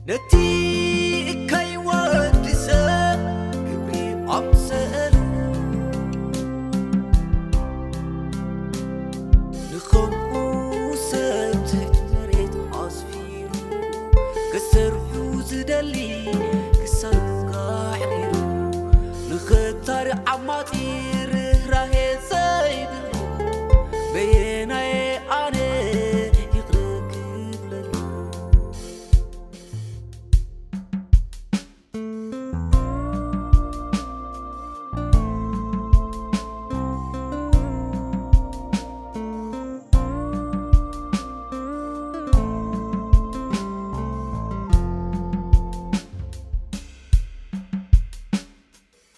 ነቲ እካይ ወዲ ሰብ ግብሪ ኣምሰሉ፣ ንኸምኡ ሰብ ትሕቲ መሬት ኣስፊሩ፣ ክሰርሑ ዝደሊ ክሳዱ ኣሕሪሩ፣ ንኽታሪ ዓማጺ ርህራሄ ዘይብሉ፣ በየናየ ኣነ ይቕረ ክብለሉ?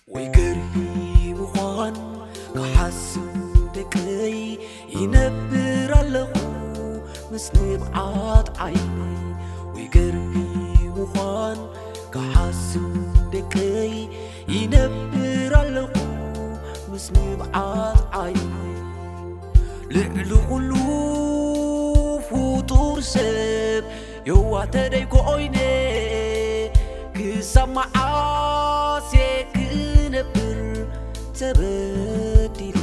ወይ ገርሂ ምዃን ክሓስብ ደቀይ ይነብር ኣለኹ ምስ ንብዓት ዓይነይ። ወይ ገርሂ ምዃን ክሓስብ ደቀይ ይነብር ኣለኹ ምስ ንብዓት ዓይነይ። ልዕሊ ኩሉ ፍጡር ሰብ የዋህ ተደይ ኮይነ ክሳብ መዓስ እየ ክነብር ተበዲለ?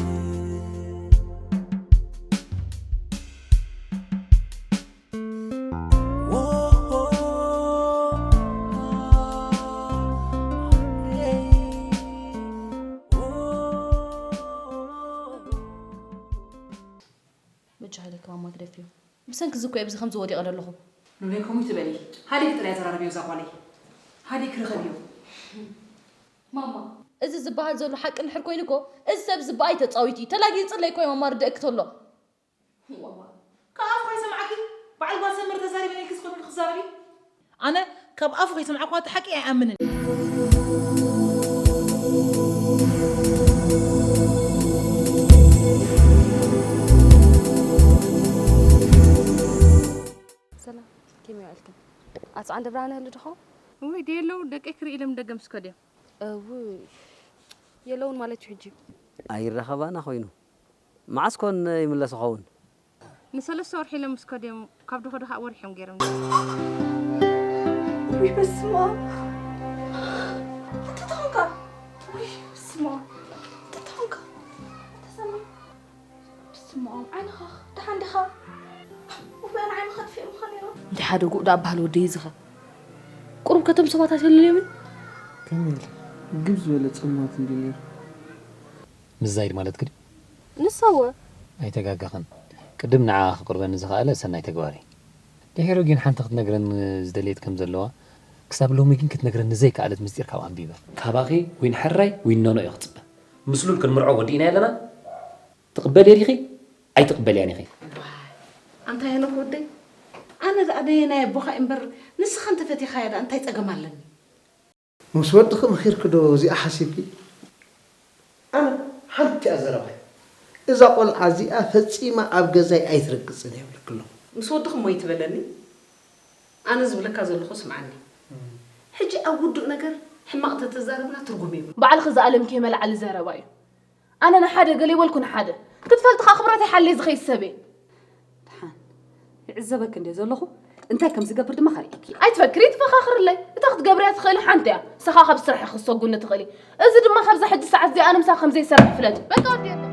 በጃኺ ኢለኪ ማማ ግደፍዮ። ብሰንኪ እዚ እኮ እየ ኣብዚ ከምዚ ወዲቐ ዘለኹ። ሉሌ ከምኡ ትበሊ። ሃዲግ ጥራይ ኣዘራርብዮ እዛ ጓለይ። ሃዲግ ርኸብዮ። ማማ፣ እዚ ዝበሃል ዘሎ ሓቂ እንድሕር ኮይኑ እኮ፣ እዚ ሰብ እዚ ብኣይ ተጻዊቱ እዩ። ተላጊጹለይ እኮ እዩ ማማ ርድእኪ ተሎ። ማማ፣ ካብ ኣፉ ከይሰማዕኪ፣ በዓል ጓል ሰመረ ተዛሪበ ኢልኪ ዝኸብድ ክዛረቢ? ኣነ ካብ ኣፉ ከይሰማዕኩዋ እቲ ሓቂ ኣይኣምንን። ሰላም፣ ከመይ ውዒልክን? ኣቲ ዓንደብርሃን ይህሉ ዶ ኸውን? እውይ፣ ደየለዉ፣ ደቀይ ክርኢ ኢሎም ደገ ምስ ከዱ እዮም። እውይ፣ የለውን ማለት እዩ ሕጂ። ኣይራኸባና ኮይኑ። መዓስ ኮን ይምለስ ኸውን? ንሰለስተ ወርሒ ኢሎም ምስ ከዱ እዮም፣ ካብ ደኸዱ ኸዓ ወርሒ እዮም ገይሮም። ውይ በስመ ኣብ። እንታይ ተኾንካ? ውይ በስመ ኣብ። እንታይ ተኾንካ? ተሰማ። በስመ ኣብ ዓይንኻ ደሓን ዲኻ? ውይ ኣነ ዓይንኻ ኣጥፊኦምኻ ነይሮም። እንታይ ሓደግኡ ደኣ በሃል ወደይ እዚኸ? ቁሩብ ከቶም ሰባት ኣይተልልዮምን? ከመይ ኢለ? ግብ ዝበለ ጸልማት እንድዩ ነይሩ። ምስ ዛይድ ማለትኪ ድዩ? ንሳወ? ኣይተጋገኽን። ቅድም ንዓኣ ክቕርበኒ ዝኸኣለ ሰናይ ተግባር እዩ። ድሒሩ ግን ሓንቲ ክትነግረኒ ዝደልየት ከም ዘለዋ፣ ክሳብ ሎሚ ግን ክትነግረኒ ዘይከኣለት ምስጢር ካብኣ ኣንቢበ። ካባኺ ዊን ሕራይ ዊን ኖኖ እየ ክጽበ። ምስ ሉል ክንምርዖ ወዲእናዮ ኣለና። ትቕበልዮ ዲኺ? ኣይትቕበልያን ኢኺ። ዋይ ኣንታ ሄኖክ ወደይ፣ ኣነ ደኣ በየናይ ኣቦኻ እምበር ንስኻ እንተፈቲኻያ ደኣ እንታይ ጸገም ኣለኒ? ምስ ወድኺ መኺርኪ ዶ እዚኣ ሓሲብኪ? ኣነ ሓንቲ እያ ዘረባይ። እዛ ቆልዓ እዚኣ ፈጺማ ኣብ ገዛይ ኣይትረግጽን እየ እብለኪ ኣለኹ። ምስ ወድኺ እሞ ኣይትበለኒ። ኣነ ዝብለካ ዘለኹ ስምዓኒ። ሕጂ ኣብ ውዱእ ነገር ሕማቕ ተተዛረብና ትርጉም የብሉን። ባዕልኺ ዝኣለምክዮ መልዓሊ ዘረባ እዩ። ኣነ ንሓደ ገለ ይበልኩ ንሓደ ክትፈልጢ ከኣ ክብረተይ ሓልየ ዝኸይድ ሰብ እየ። ደሓን ይዕዘበኪ እንድየ ዘለኹ እንታይ ከም ዝገብር ድማ ከርእየኪ እየ። ኣይትፈክሪ ይትፈኻኽርለይ እታ ክትገብርያ ትኽእሊ ሓንቲ እያ ንስኻ ካብ ስራሕኺ ክትሰጉኒ ትኽእሊ እዚ ድማ ካብዛ ሕጂ ሰዓት እዚኣ ኣነ ምሳኺ ከም ዘይሰርሕ ፍለጢ በቃ ወዲኤ ኣለኹ።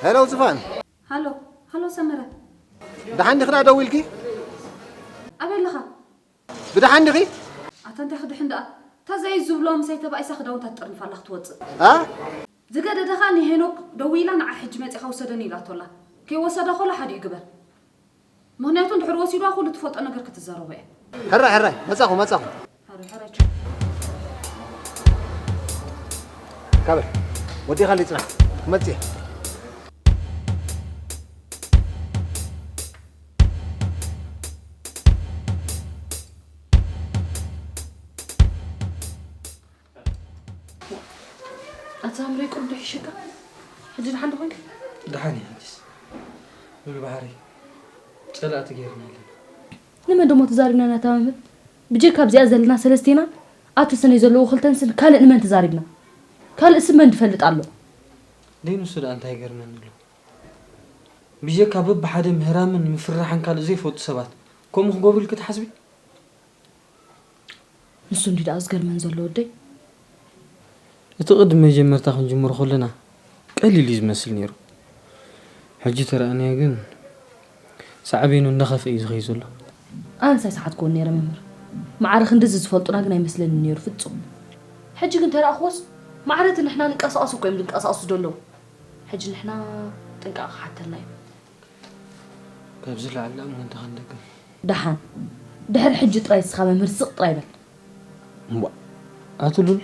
ሄሎ ዝፋን። ሃሎ ሃሎ ሰመረ። ደሓን ዲኺ ደኣ ደዊልኪ? ኣበይ ኣለኻ? ብደሓን ዲኺ? ኣታ እንታይ ክድሕን ደኣ? እታ ዘይ ዝብሎ ምሳይ ተባኢሳ ክዳውንታ ትጥርንፍ ኣላ ክትወፅእ። ኣ? ዝገደደ ኸኣ ንሄኖክ ደዊላ ንዓ ሕጂ መፂኻ ውሰደኒ ኢላቶ ኣላ። ከይወሰዳ ከሎ ሓዲኡ ግበር። ምኽንያቱ እንድሕር ወሲድዋ ኩሉ ትፈልጦ ነገር ክትዛረቦ እያ። ሕራይ ሕራይ መጻኹ መጻኹ። ካበይ ወዲኻ ልጽናሕ ክመጽእ እየ። ኣታ ኣምረይ ቁሩብ ዶ ሒሽካ? ሕጂ ደሓን ዶ ኮይንካ? ደሓን እየ። ሕጂስ ሉል ባሕሪ ጸላእቲ ገይርና ኣለና። ንመን ደሞ ተዛሪብና ኢና እታ መምህር? ብጀካ ኣብዚኣ ዘለና ሰለስቴና፣ ኣቶ ሰነይ ዘለዉ ክልተን ስን ካልእ ንመን ተዛሪብና? ካልእ ስብ መን ዝፈልጥ ኣሎ? ደይ ንሱ ደኣ እንታይ ገርመኒ ኣሎ? ብጀካ በብሓደ ምህራምን ምፍርራሕን ካልእ ዘይፈልጡ ሰባት ከምኡ ክገብሩ ኢልኪ ትሓስቢ? ንሱ እንዲ ደኣ ዝገርመን ዘሎ ወደይ። እቲ ቅድሚ መጀመርታ ክንጅምሮ ከለና ቀሊል እዩ ዝመስል ነይሩ። ሕጂ ተረኣናዮ ግን ሳዕቤኑ እንዳኸፍአ እዩ ዝኸይድ ዘሎ። ኣነስ ኣይሰሓትክዎን ነይረ መምህር። ማዕረ ክንድዚ ዝፈልጡና ግን ኣይመስለንን ነይሩ ፍጹም። ሕጂ ግን ተረኣኽዎስ ማዕረ እቲ ንሕና ንንቀሳቐሶ እኮ እዮም ዝንቀሳቐሱ ዘለዉ። ሕጂ ንሕና ጥንቃቐ ክሓተና እዩ። ካብዚ ላዕሊ ደኣ እሞ እንታይ ክንደግም? ደሓን። ድሕሪ ሕጂ ጥራይ ንስኻ መምህር ስቕ ጥራይ በል። እምቧእ። ኣቲ ሉል፣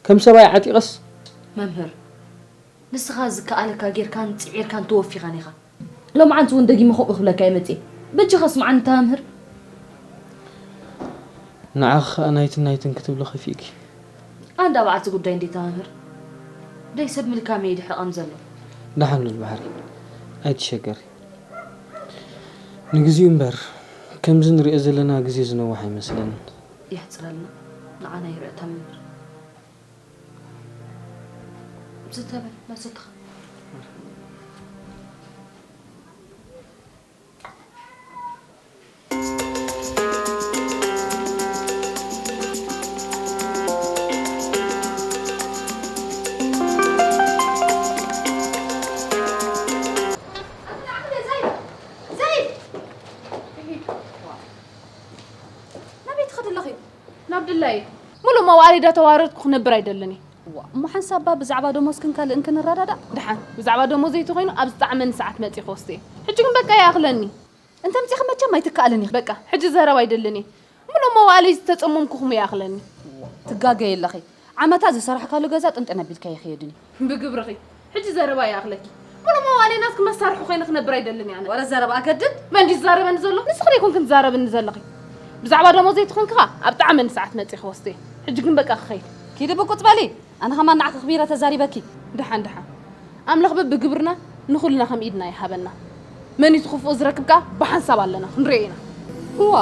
ከም ሰብኣይ ዓጢቐስ? መምህር፣ ንስኻ ዝከኣለካ ጌርካን ጽዒርካን ተወፊኻን ኢኻ። ሎምዓንቲ እውን ደጊመ ከምኡ ክብለካ እየ መጺኤ። በጃኻ ስምዓኒ እታ መምህር። ንዓኺ ኸኣ ናይትን ናይትን ክትብሊ ከፊእኪ። ኣንዳ በዓልቲ ጉዳይ እንዴታ መምህር። ደይ ሰብ ምልካም እዩ ድሕቐም ዘሎ። ደሓን ሉል ባሕሪ፣ ኣይትሸገሪ። ንግዚኡ እምበር፣ ከምዚ ንሪኦ ዘለና ግዜ ዝነውሕ ኣይመስለንን። የሕጽረልና፣ ንዓና ይርዕታ መምህር። ዝተበል መሰትኻ። ናበይ ትኸዲ ኣለኺ? ናብ ድላየ። ሙሉእ መዋዕለይ ዳተዋረድኩ ክነብር ኣይደልን እየ። እዋ፣ እሞ ሓንሳብ እባ ብዛዕባ ደሞዝክን ካልእን ክንረዳዳእ። ደሓን፣ ብዛዕባ ደሞዘይ ተኾይኑ ኣብ ዝጠዓመኒ ሰዓት መጺእ ክወስዶ እየ። ሕጂ ግን በቃ ይኣኽለኒ። እንተ ምጺእኺ መቸም ኣይትከኣልን ኢኺ። በቃ፣ ሕጂ ዘረባ ኣይደልን እየ። ሙሉእ መዋዕለይ ዝተጸመምኩኹም ይኣኽለኒ። እዋ፣ ትጋገዪ ኣለኺ። ዓመታት ዝሰራሕካሉ ገዛ ጥንጥን ኣቢልካዮ ኣይክየድን እዩ። ብግብርኺ። ሕጂ ዘረባ ይኣኽለኪ። ሙሉእ መዋዕለይ ናትኪ መሳርሒ ኮይነ ክነብር ኣይደልን እየ ኣነ። ወረ ዘረባ ኣገድድ። መን ድዩ ዝዛረበኒ ዘሎ? ንስኺ ዶ ኣይኮንክን ትዛረብኒ ዘለኺ? ብዛዕባ ደሞዘይ ተኾንኪ ኸኣ ኣብ ጠዓመኒ ሰዓት መጺእ ክወስዶ እየ። ሕጂ ግን በቃ ክኸይድ። ኪዲ ብቁጽ በሊ። ኣነ ኸማን ንዓኺ ኣኽቢረ ተዛሪበኪ። ደሓን ደሓን። ኣምላኽ በብግብርና ንኹልና ከም ኢድና ይሃበና። መን እዩ እቲ ክፉእ ዝረክብ ከኣ ብሓንሳብ ኣለና፣ ክንሪኦ ኢና። እዋ።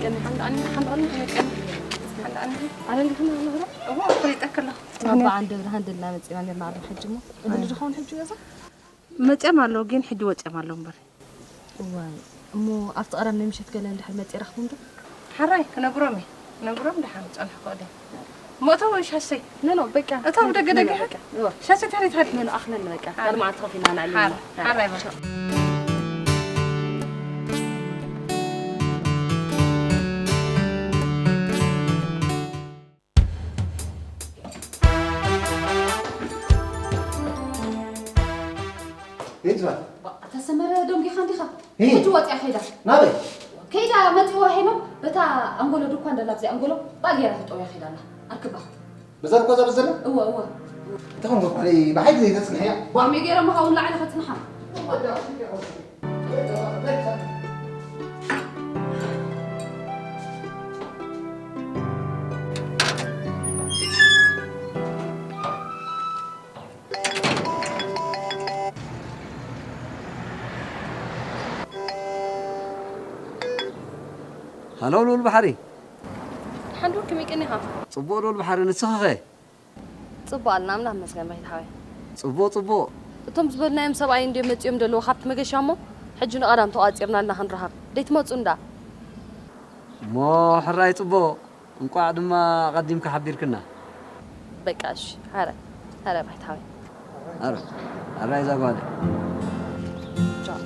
ቀኒ ሓንቲ ቀኒ፣ ሓንቲ ቀኒ፣ ቀኒ ሓንቲ ቀኒ። ኣረ፣ እንዴት ነው ነገሩ? እዋ፣ ፈሊጠክ ኣለኹ። ባባ ዓንደ ብርሃን ድልና መጺና ነርና፣ ኣረ፣ ሕጂ እሞ እግሪ ድኸውን ሕጂ ገዛ? መጺኦም ኣለዉ፣ ግን ሕጂ ወጺኦም ኣለዉ እምበር። እዋይ፣ እሞ ኣብቲ ቀዳም ናይ ምሸት ገለ እንድሕር መጺ ረኽቦም ዶ? ሓራይ፣ ክነግሮም እየ። ክነግሮም ደሓን ጸንሕኮ ድየ። እሞ እቶ ወይ ሻሰይ? ኖ፣ ኖ፣ በቃ። እቶ ኣብ ደገ ኖ፣ ኖ፣ ደገ? በቃ። እዋ። ሻሰይ ታሪት ሃድመ። ኖ፣ ኖ፣ ኣኽለኒ በቃ። ሓራይ። ቅድሚ ዓዲ ከፊና ንዓሊ። ሓራይ፣ ሓራይ በቃ። ቤት ባ። ባ-፣ ተሰመረ ደንጊኻ እንዲኻ? እህ። ሕጂ ወፂኣ ከይዳ። ናበይ? ከይዳ መፂእዋ ሄኖም፣ በታ ኣንጎሎ ድኳን ደላ ኣብዚ ኣንጎሎ፣ ባእ ገይራ ተጠውያ ከይዳ ኣላ። ኣርክባ። በዛ ድኳ እዛ በዘላ? እወ፣ እወ። እንታይ ኾንኩ? ባዕለይ ብሓይሊ ዘይተፅንሐያ? ባ-፣ ከመይ ገይረ ምኻውን ላዕሊ ከፅንሓ? ሃሎ ልኡል ባሕሪ። ሓንዱ ከመይ ቀኒኻ? ጽቡቕ ልኡል ባሕሪ፣ ንስኺኸ? ጽቡቕ ኣልና፣ ኣምላኽ ይመስገን በኪት ሓወይ። ጽቡቕ፣ ጽቡቕ። እቶም ዝበልናዮም ሰብኣይ እንድዮም መጺኦም ዘለዉ ካብቲ መገሻ እሞ፣ ሕጂ ንቐዳም ተቋጺርና ኣልና ክንረኸብ። ደይትመጹ እንዳ። እሞ ሕራይ ጽቡቕ፣ እንቋዕ ድማ ኣቐዲምካ ሓቢርክና። በቃ እሺ፣ ሐረ ሐረ ባሕታዊ። ኣረ፣ ኣራይ እዛ ጓል። ቻው።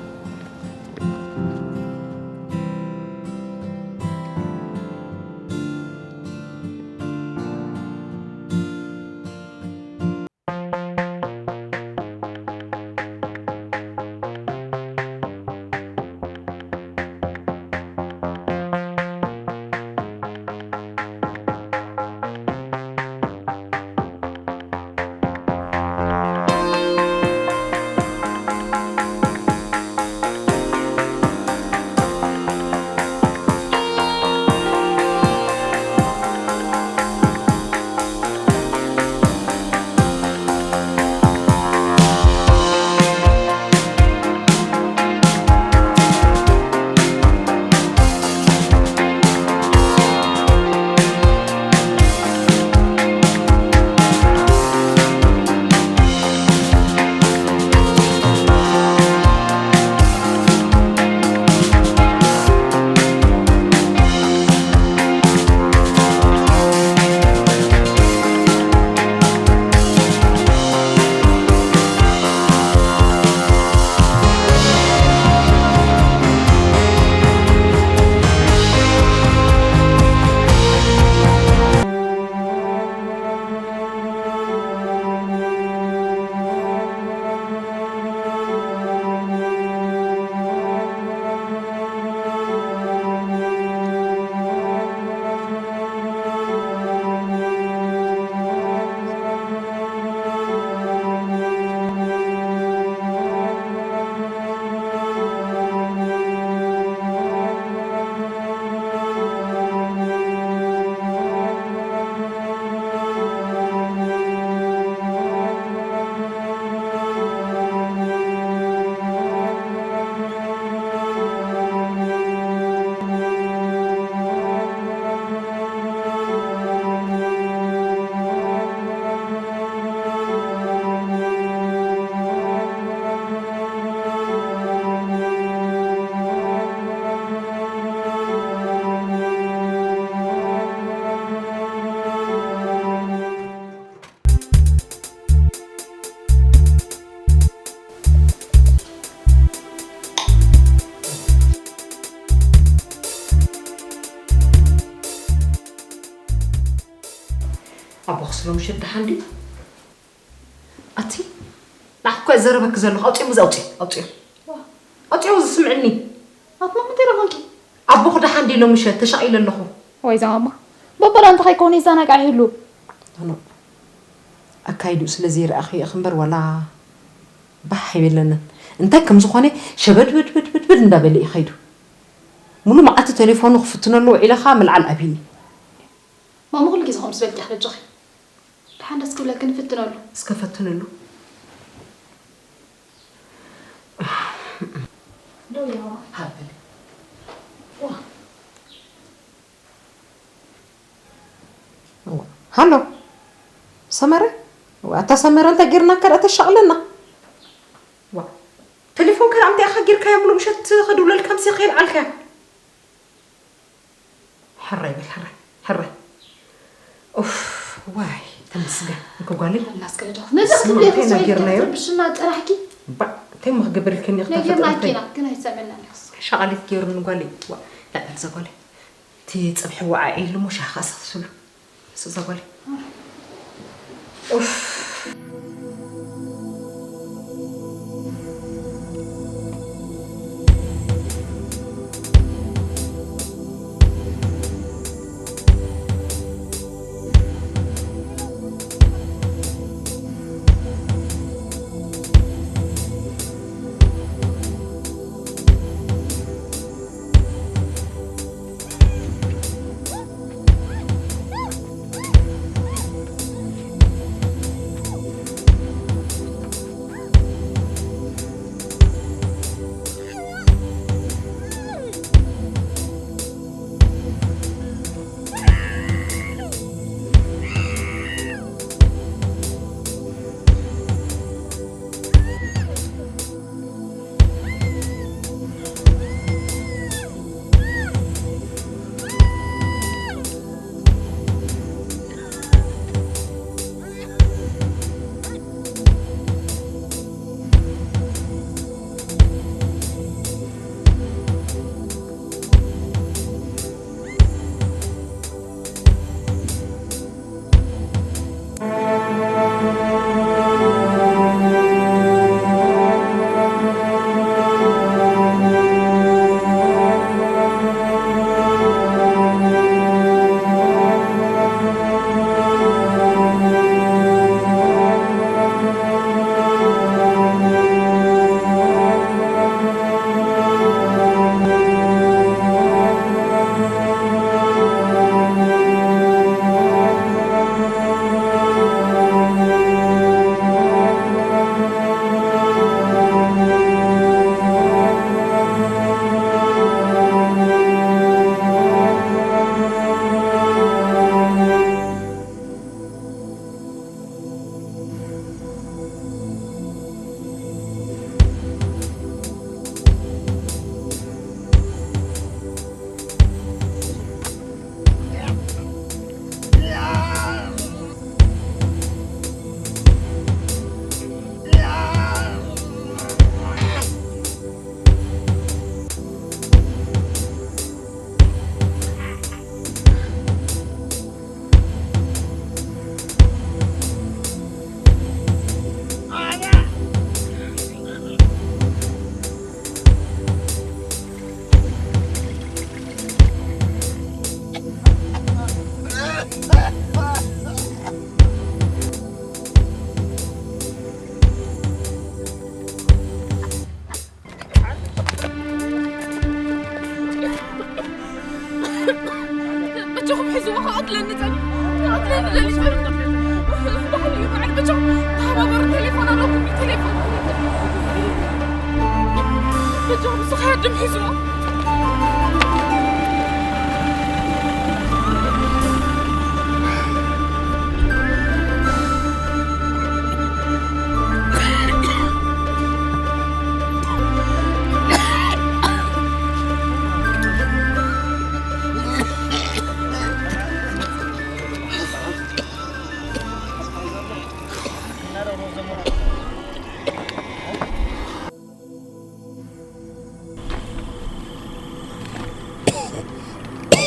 ኣቦኽስ ሎምሸት ደሓን ድዩ? ኣቲ ንዓኽ እኮ እየ ዘረበኪ ዘለኹ። ኣውፅኦ፣ እዚ ኣውፅኦ፣ ኣውፅኦ። ኣውፅኦ፣ እዚ ስምዕኒ። ኣቦ ምንታይ ደኣ ኮንኪ? ኣቦኽ ደሓን ድዩ ሎምሸት? ተሻቒለ ኣለኹ። ወይ እዛ ማማ። በበላ እንተ ከይኮነ ይዘናጋዕ ይህሉ። ኣኖ፣ ኣካይድኡ ስለ ዘይረኣኽዮ ኢኺ እምበር ዋላ ባህ ኣይበለንን። እንታይ ከም ዝኾነ ሸበድበድበድበድ እንዳበለ እዩ ከይዱ። ሙሉ መዓልቲ ቴሌፎኑ ክፍትነሉ ውዒለ ኸኣ ምልዓል ኣብዩኒ። ማማ ኩሉ ግዜ ከምኡ ዝበልኪ ኢኺ በጃኺ። ደሓን ደስ ክብለኪ ንፍትነሉ። እስከ ፈትንሉ። ዶ ያዋ። ሃብሊ። ዋ። ሃሎ። ሰመረ? ዋ፣ ኣታ ሰመረ እንታይ ጌርናካ ደኣ ተሻቕለና? ዋ። ቴሌፎንካ ደኣ እንታይ ኢኻ ጌርካያ? ሙሉ ምሸት ክድውለልካ ምሴ ከየልዓልካያ። ሕራይ በል፣ ሕራይ፣ ሕራይ። ኡፍ፣ ዋይ፣ ተመስገን። እንኮ ጓለይ። ኣላስ ከለዶ። ነዚ ስማ፣ ክትብለይ እንታይ ከስዋይ ነጊርናዮ? ብሽና ጥራሕኪ። ባ፣ እንታይ እሞ ክገብር ኢልክኒ? ነጊርናኪ ኢና፣ ግን ኣይትሰምዕናን ኢኽስ። ሻቓሊት ገይሩኒ ጓለይ። ዋ፣ ላዕል እዛ ጓለይ። እቲ ጸብሒ ወዓዒ ኢሉ እሞ ሻሂ ከኣ ሰኽስሉ። እሱ እዛ ጓለይ። ኡፍ። ተሓባበሩ፣ ቴሌፎን ኣለኩም፣ ቴሌፎን። በጃኹም፣ ንሱ ከይሃድም ሒዝዎ።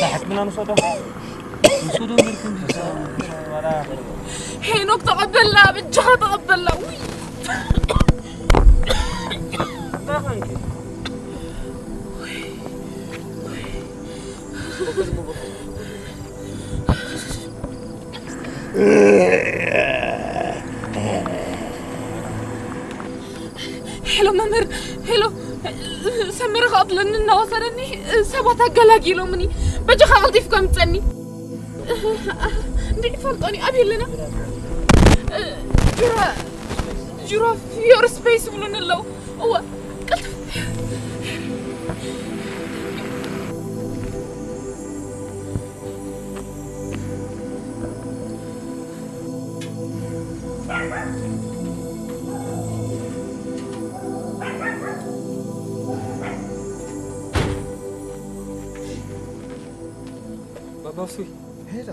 ሕክምና ንሰዶ ንሰዶ ምርክም ሄኖክ ተቐበልና፣ ብጃኻ ተቐበልና። ውይ። ሄሎ መምህር፣ ሄሎ። ሰመረ ክቐትለኒ እናወሰደኒ ሰባት ኣገላጊሎምኒ። በጃኻ ቀልጢፍካ ምጸኒ። እንዴ ይፈልጦኒ ኣብ የለና። ጁራ፣ ጁራ ፊዮር ስፔስ ብሉኒ ኣለዉ። እወ፣ ቀልጥፍ። ባባ ፍቱይ። ሄዳ።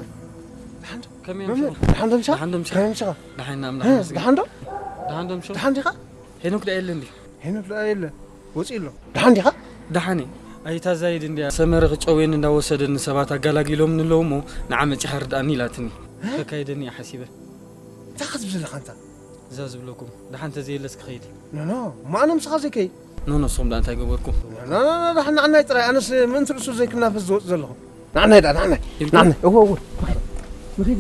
ደሓን ዶ? ከመይ መምህር፣ ኣምሲኻ? ደሓን ዶ ምሻ? ደሓን ዶ ምሻ? ከመይ ኣምሲኻ? ደሓን ኢና ኣምላኽ እ፣ ይመስገን። ደሓን ዶ? ደሓን ዶ ምሻ? ደሓን ዲኻ? ሄኖክ ደኣ የለን ድዩ? ሄኖክ ደኣ የለን። ወፂኡ ኣሎ። ደሓን ዲኻ? ደሓን እየ። ኣይታ ዛይድ እንድያ ሰመረ ክጨውየኒ እንዳወሰደኒ ሰባት ኣጋላጊሎምኒ ኣለዉ እሞ ንዓ መፂኻ ርድኣኒ ኢላትኒ። እ? ከካይደኒ እየ ሓሲበ። እንታይ ክትብል ዘለኻ ኣንታ? እዛ ዝብለኩም። ደሓን ተዘየለስ ክኸይድ። ኖ፣ ኖ፣ እሞ ኣነ ምሳኻ ዘይከይድ። ኖ፣ ኖ፣ ንስኹም ደኣ እንታይ ገበርኩም? ኖ፣ ኖ፣ ኖ፣ ኖ፣ ደሓን ንዓናይ ጥራይ። ኣነስ ምእንቲ ርእሱ ዘይክናፈስ ዝወጽእ ዘለኹ። ንዓናይ ደኣ፣ ንዓናይ። ኢልኩም? ንዓናይ። እወ፣ እወ። ንኺድ።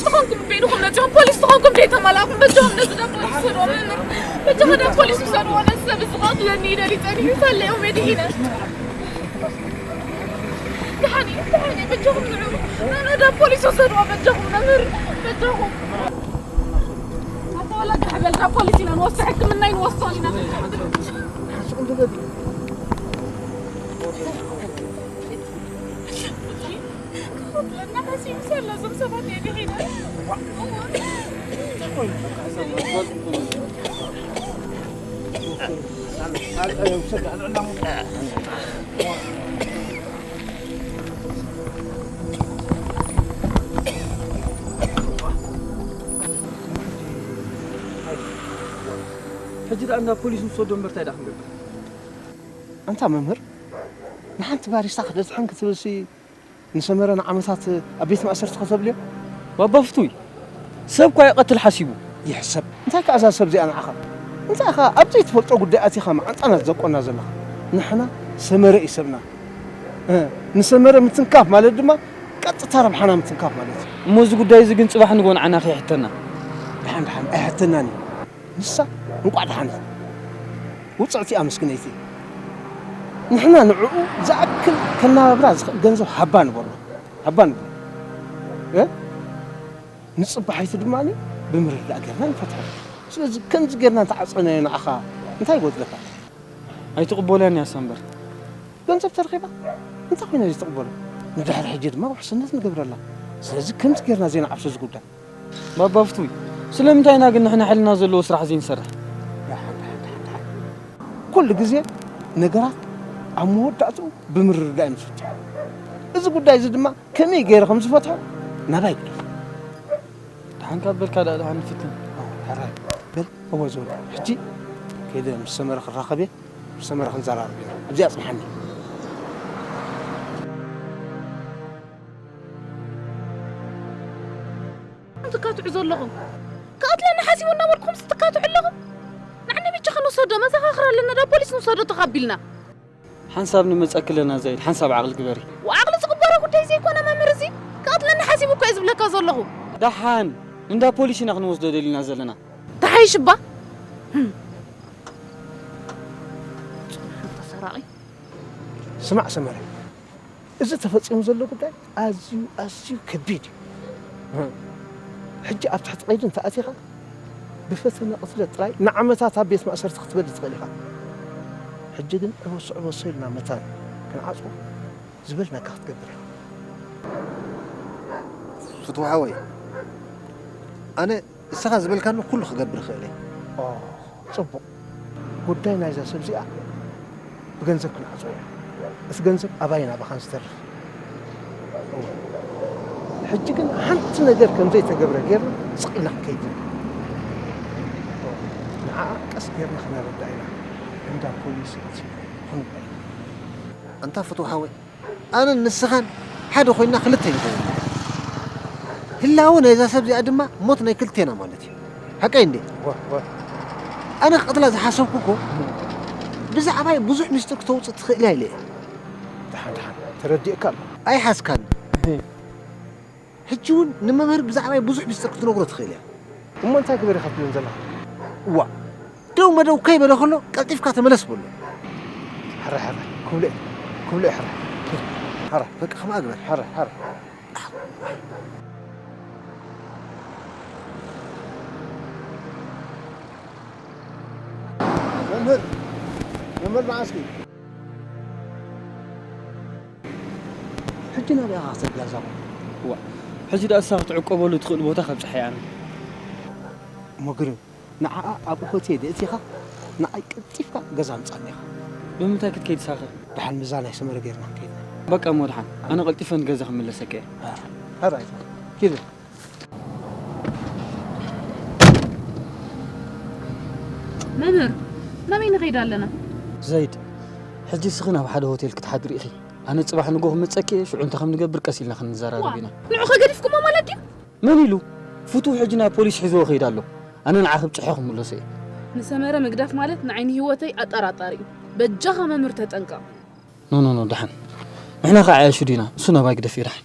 ተኾንኩም በይንኹም መፂኹም ፖሊስ ተኾንኩም ደይ ተማላእኩም በጃኹም ነዚ ዳ ፖሊስ ውሰድዎ መምህር በጃኹም ዳ ፖሊስ ውሰድዎ ነዚ ሰብ እዚ ክቐትለኒ እዩ ደሊፀኒ እዩ ሳለዮም መድሒነ ደሓን እዩ ደሓን እዩ በጃኹም ንዑ ዳ ፖሊስ ውሰድዎ በጃኹም መምህር በጃኹም ኣታ ወላ ጋሕ በል ዳ ፖሊስ ኢና ንወስዶ ሕክምና ይንወስዶ ኢና ሕጂ ደኣ እንዳ ፖሊስ ንሰዶ እምበር እንታይ ደኣ ክንገብር? ኣንታ መምህር፣ ንሓንቲ ባሪስታ ክደድሕን ክትብልሲ ንሰመረ ንዓመታት ኣብ ቤት ማእሰርቲ ከተብልዮ? ባባ ፍቱይ፣ ሰብ እኳ ይቐትል ሓሲቡ። ይሕሰብ። እንታይ ከኣ እዛ ሰብ እዚኣ ንዓኻ? እንታይ ኢኻ ኣብ ዘይትፈልጦ ጉዳይ ኣቲኻ መዓንጣና ትዘቆና ዘለኻ? ንሕና ሰመረ እዩ ሰብና። እ፣ ንሰመረ ምትንካፍ ማለት ድማ ቀጥታ ረብሓና ምትንካፍ ማለት እዩ። እሞ እዚ ጉዳይ እዚ ግን ጽባሕ ንግሆ ንዓና ከይሕተና። ደሓን ደሓን ኣይሕተናን እዩ። ንሳ እንቋዕ ደሓነት። ውጽዕቲ እያ ምስክነይቲ። ንሕና ንዕኡ ዝኣክል ከናባብራ ዝኽእል ገንዘብ ሃባ ንበሎ። ሃባ ንበሎ። እ? ንጽባሒቱ ድማ ብምርድዳእ ጌርና ንፈትሖ። ስለዚ ከምዚ ጌርና እንተዓጸናዮ ንዓኻ እንታይ ይጎድለካ? ኣይትቕበሎን እያ እሳ እምበር። ገንዘብ ተረኺባ እንታይ ኮይና ዘይትቕበሎ? ንድሕሪ ሕጂ ድማ ውሕስነት ንገብረላ። ስለዚ ከምዚ ጌርና ዘይንዓብሶ እዚ ጉዳይ። ባባ ፍቱይ፣ ስለምንታይ ኢና ግን ንሕና ሕልና ዘለዎ ስራሕ ዘይንሰርሕ? ደሓን፣ ደሓን፣ ደሓን፣ ደሓን። ኩሉ ግዜ ነገራት ኣብ መወዳእትኡ ብምርድዳእ እዮም ዝፍትሑ። እዚ ጉዳይ እዚ ድማ ከመይ ገይረ ከም ዝፈትሖ ናባይ ግደፍ። ደሓን ካብ በልካ ደኣ ደሓን ንፍትን። ኣዎ፣ ሕራይ በል፣ እወ ዝበል። ሕጂ ከይደ ምስ ሰመረ ክራኸብ እየ፣ ምስ ሰመረ ክንዘራረብ ኢና። ኣብዚኣ ጽንሓኒ። ዘለኹም? ክቐትለና ሓሲቡ እናበልኩም ስትካትዑ ኣለኹም? ንዓኒ ብቻ ክንውሰዶ መዘኻኽር ኣለና፣ ዳ ፖሊስ ንውሰዶ ተኻቢልና። ሓንሳብ ንመጸኪ ኣለና ዛይድ፣ ሓንሳብ ዓቕሊ ግበሪ። ወዓቕሊ ዝግበሮ ጉዳይ ዘይኮነ መምህር፣ እዚ ክቐትለኒ ሓሲቡ እኮ እየ ዝብለካ ዘለኹ። ደሓን ንእንዳ ፖሊስ ኢና ክንወስዶ ደሊና ዘለና። ተሓይሽ እባ። ጽኑሕ ተሰራቒ። ስማዕ ሰመረ፣ እዚ ተፈጺሙ ዘሎ ጉዳይ ኣዝዩ፣ ኣዝዩ ከቢድ እዩ። ሕጂ ኣብ ትሕቲ ቀይዲ እንተኣቲኻ፣ ብፈተነ ቅትለት ጥራይ ንዓመታት ኣብ ቤት ማእሰርቲ ክትበሊ ትኽእል ኢኻ። ሕጂ ግን ዕበሱ ዕበሱ ኢልና መታን ክንዓጽዎ ዝበልናካ ክትገብር ኢኻ። ፍትው ሓወይ፣ ኣነ ንስኻ ዝበልካኒ ኩሉ ክገብር እኽእል እየ። ኦ፣ ጽቡቕ። ጉዳይ ናይዛ ሰብ እዚኣ ብገንዘብ ክንዓጾ ኢና። እቲ ገንዘብ ኣባይን ኣባኻን ዝተርፍ። እወ። ሕጂ ግን ሓንቲ ነገር ከም ዘይተገብረ ጌርና ስቕ ኢልና ክንከይድ ኢና። ንዓኣ ቀስ ጌርና ክነረዳ ኢና። እንዳ ፖሊስ ኣትዩ ክንባ ኢና። ኣንታ ፍትው ሓወይ፣ ኣነን ንስኻን ሓደ ኮይንና ክልተ ንኸውን። ህላወ ናይዛ ሰብ እዚኣ ድማ ሞት ናይ ክልቴና ማለት እዩ። ሓቀይ እንዴ? ወ-፣ ወ-፣ ኣነ ክቐትላ ዝሓሰብኩ እኮ ብዛዕባይ ብዙሕ ሚስጥር ክተውፅእ ትኽእል እያ ኢለ እየ። ደሓን፣ ደሓን፣ ተረዲእካ ኣሎ። ኣይሓዝካን። እህ። ሕጂ እውን ንመምህር ብዛዕባይ ብዙሕ ሚስጥር ክትነግሮ ትኽእል እያ። እሞ እንታይ ግበር ኢኻ ትብለኒ ዘለኻ? እዋ፣ ደው መደው ከይበለ ከሎ ቀልጢፍካ ተመለስ በሎ። ሕራይ፣ ሕራይ፣ ክብሎ እየ፣ ክብሎ እየ፣ ሕራይ። ኪድ፣ ሕራይ። በቃ፣ ከምኣ ግበር። ሕራይ፣ ሕራይ። መምህር፣ መምህር መዓስኪ? ሕጂ ናበይ ኢኻ ክትሰግር እዛ ጓል? እዋ፣ ሕጂ ደኣ እሳ ክትዕቆበሉ ትኽእል ቦታ ከብጽሓ እየ ኣነ። እሞ ግርም፣ ንዓኣ ኣብ ሆቴል የእቲኻ፣ ንዓይ ቀልጢፍካ ገዛ ኣምጻኒ ኢኻ። ብምንታይ ክትከይድ እሳኸ? ደሓን ምዛ ናይ ሰመረ ጌርና ክንከይድ ኢና። በቃ እሞ ደሓን፣ ኣነ ቀልጢፈ ንገዛ ክምለሰካ እየ። አ፣ ሕራይ፣ ኪድ። መምህር፣ ናበይ ንኸይድ ኣለና? ዘይድ፣ ሕጂ እስኺ ናብ ሓደ ሆቴል ክትሓድሪ ኢኺ። ኣነ ጽባሕ ንጎ ክመጸኪ እየ፣ ሽዑ እንታይ ከም ንገብር ቀስ ኢልና ክንዘራረብ ኢና። ንዑ ከገዲፍኩሞ ማለት ድዩ? መን ኢሉ? ፍቱው ሕጂ ናብ ፖሊስ ሒዝዎ ከይድ ኣሎ። ኣነ ንዓኺ ብጽሖ ክምለሶ እየ። ንሰመረ ምግዳፍ ማለት ንዓይ ንህይወተይ ኣጠራጣሪ እዩ። በጃኻ መምህር ተጠንቀቕ። ኖ፣ ኖ፣ ኖ፣ ደሓን። ንሕና ከዓያሹ ዲና? እሱ ናባይ ግደፍ እዩ ደሓን።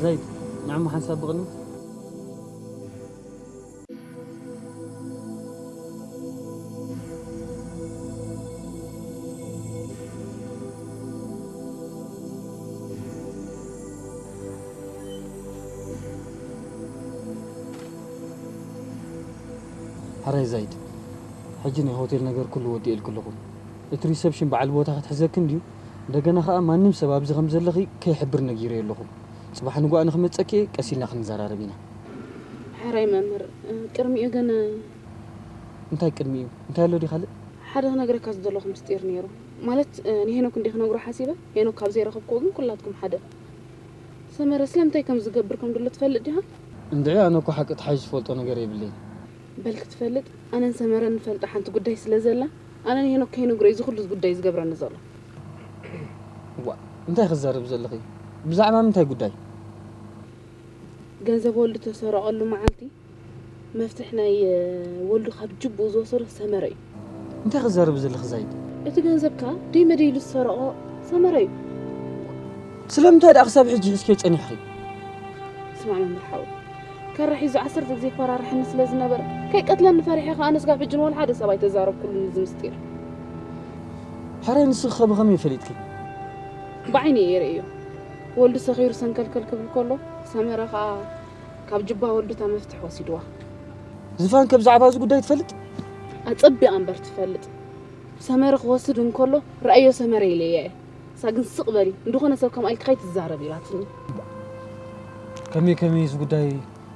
ዘይድ፣ ንዕሞ ሓንሳብ ብቕድሚት። ሕራይ ዛይድ፣ ሕጂ ናይ ሆቴል ነገር ኩሉ ወዲኤልኩ ኣለኹ። እቲ ሪሰፕሽን በዓል ቦታ ክትሕዘኪ እንድዩ። እንደገና ኸኣ ማንም ሰብ ኣብዚ ከም ዘለኺ ከይሕብር ነጊረዮ ኣለኹ። ጽባሕ ንግሆ ኣነ ክመጸኪ እየ፣ ቀስ ኢልና ክንዘራረብ ኢና። ሕራይ መምህር፣ ቅድሚኡ ግን እንታይ ቅድሚኡ? እንታይ ኣሎ ድዩ ካልእ? ሓደ ክነግረካ ዝደለኹ ምስጢር ነይሩ። ማለት፣ ንሄኖክ እንድየ ክነግሮ ሓሲበ፣ ሄኖክ ካብ ዘይረኸብክዎ ግን ኩላትኩም ሓደ። ሰመረ ስለምንታይ ከም ዝገብር ከም ድሎ ትፈልጥ ዲኻ? እንድዒ፣ ኣነ እኮ ሓቂ ተሓይሽ ዝፈልጦ ነገር የብለይን። በል ክትፈልጥ፣ ኣነን ሰመረን ንፈልጣ ሓንቲ ጉዳይ ስለ ዘላ፣ ኣነ ንሄኖክ ከይነግሮ እዩ እዚ ኩሉ ጉዳይ ዝገብረኒ ዘሎ። እዋ፣ እንታይ ክዛረብ ዘለኺ? ብዛዕባ ምንታይ ጉዳይ? ገንዘብ ወልዱ ተሰረቐሉ መዓልቲ መፍትሕ ናይ፣ እ፣ ወልዱ ካብ ጅብኡ ዝወሰዶ ሰመረ እዩ። እንታይ ክዛረቢ ዘለኺ ዛይድ? እቲ ገንዘብ ከኣ ደይ መደይሉ ዝሰረቖ ሰመረ እዩ። ስለምንታይ ደኣ ክሳብ ሕጂ ሒዝክዮ ጸኒሕኺ? ስማዕ መምህር ሓወይ፣ ካራ ሒዙ ዓሰርተ ግዜ ይፈራርሐኒ ስለ ዝነበረ፣ ከይቀትለኒ ፈሪሐ ከኣ ኣነስ ጋብ ሕጂ ንወላ ሓደ ሰብ ኣይተዛረብኩሉን እዚ ምስጢር። ሕራይ ንስኺ ከ ብኸመይ ፈሊጥኪ? ብዓይኒ እየ ርእዮ። ወልዱ ሰኺሩ ሰንከልከል ክብል ከሎ፣ ሰመረ ከኣ ካብ ጅባ ወልዱ እታ መፍትሕ ወሲድዋ። ዝፋን ከ ብዛዕባ እዚ ጉዳይ ትፈልጥ? ኣጸቢቓ እምበር ትፈልጥ። ሰመረ ክወስድ እንከሎ፣ "ረኣዮ ሰመረ" ኢለያ እየ። ንሳ ግን "ስቕ በሊ፣ እንድኾነ ሰብ ከምኣ ኢልኪ ከይትዛረብ" ኢላትኒ። ከመይ ከመይ እዚ ጉዳይ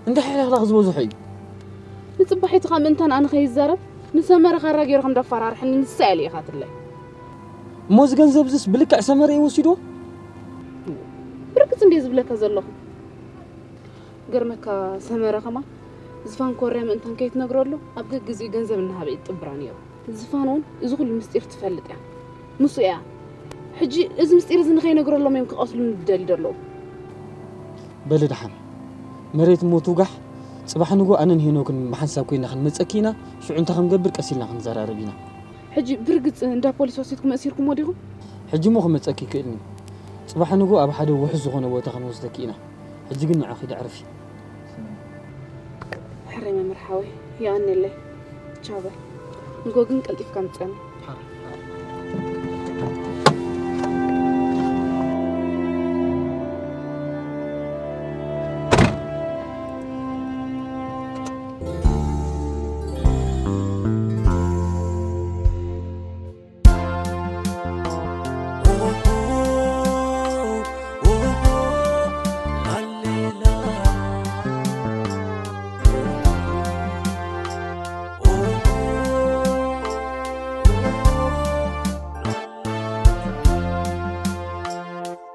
እንዳ ሓይላኽላኽ ዝበዝሖ እዩ። ንጽባሒትኻ ምእንታን ኣነ ከይዛረብ፣ ንሰመረ ካራ ገይሩ ከም ደፋራርሕኒ ንሳ እያ ልኢኻትለይ። እሞ እዚ ገንዘብ እዚስ ብልክዕ ሰመረ እዩ ወሲድዎ? ብርግጽ እንድየ ዝብለካ ዘለኹ። ገርመካ ሰመረ ከማ ዝፋን ኮርያ ምእንታን ከይትነግረሉ ኣብ ገግዜኡ ገንዘብ እናሃበ ይጥብራ ነይሩ። ዝፋን እውን እዚ ኩሉ ምስጢር ትፈልጥ እያ። ምስኡ እያ። ሕጂ እዚ ምስጢር እዚ ንኸይነግረሎም እዮም ክቐትሉኒ ዝደልዩ ዘለዉ። በሊ ደሓን። መሬት እሞ ትውጋሕ። ጽባሕ ንግሆ ኣነን ሄኖክን ብሓንሳብ ኮይና ክንመጸኪ ኢና። ሽዑ እንታይ ክንገብር ቀስ ኢልና ክንዘራረብ ኢና። ሕጂ ብርግጽ እንዳ ፖሊስ ወሲድኩም ኣሲርኩሞ ዲኹም? ሕጂ እሞ ክመጸኪ ይክእልኒ። ጽባሕ ንግሆ ኣብ ሓደ ውሑስ ዝኾነ ቦታ ክንወስደኪ ኢና። ሕጂ ግን ንዑ ኺዲ ዕረፊ። ሕራይ መምህር ሓወይ፣ የቐንየለይ። ቻው በል። ንግሆ ግን ቀልጢፍካ ምጸኒ።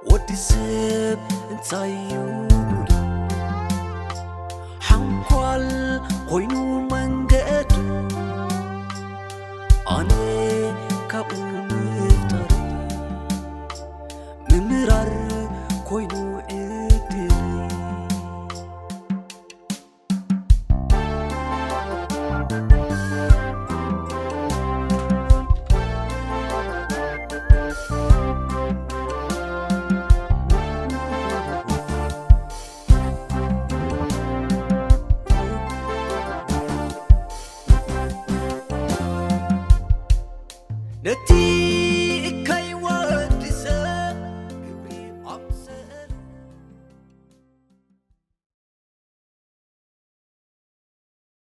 ወዲ ሰብ እንታይ